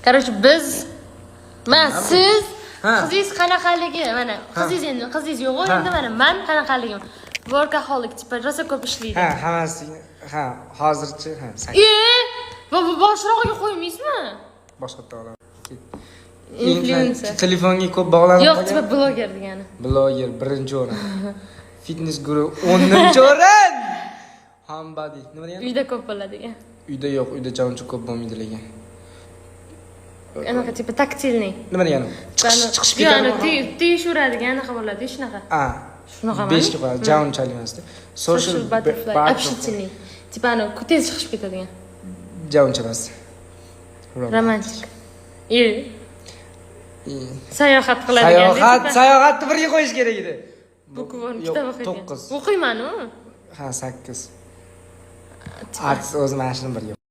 Короче, biz, man, siz, Ha. qizingiz qanaqaligi, mana, qizingiz, endi qizingiz yo'q, endi mana man qanaqaligim. Workaholic, типа rosa ko'p ishlaydi. Ha, hammasi, ha, hozircha, ha, 8. E, va bu boshrog'iga qo'ymaysizmi? Boshqa olaman. Influencer. Telefonga ko'p bog'lanib Yo'q, qolgan. типа bloger degani. Bloger birinchi o'rin. Fitness guru 10-o'rin. Homebody nima degani? Uyda ko'p bo'ladigan. Uyda yo'q, uyda uncha ko'p bo'lmaydi lekin. Anaqa, типа тактильный. Nima degani? Chiqish, chiqishib Yo'q, ana ketadi. Tiyishaveradigan anaqa bo'ladi, shunaqa. A. Shunaqa. 5ga qo'yadi, ja unchalik emasda. Social butterfly, общительный. Типа ana tez chiqishib ketadigan. Ja uncha emas. Romantik. E, sayohat qiladigan. Sayohat, sayohatni birga qo'yish kerak edi. Буква ni Yo'q, kitob o'qiydigan. 9. O'qiyman-u. Ha, 8. Artist o'zi mana shuni birga.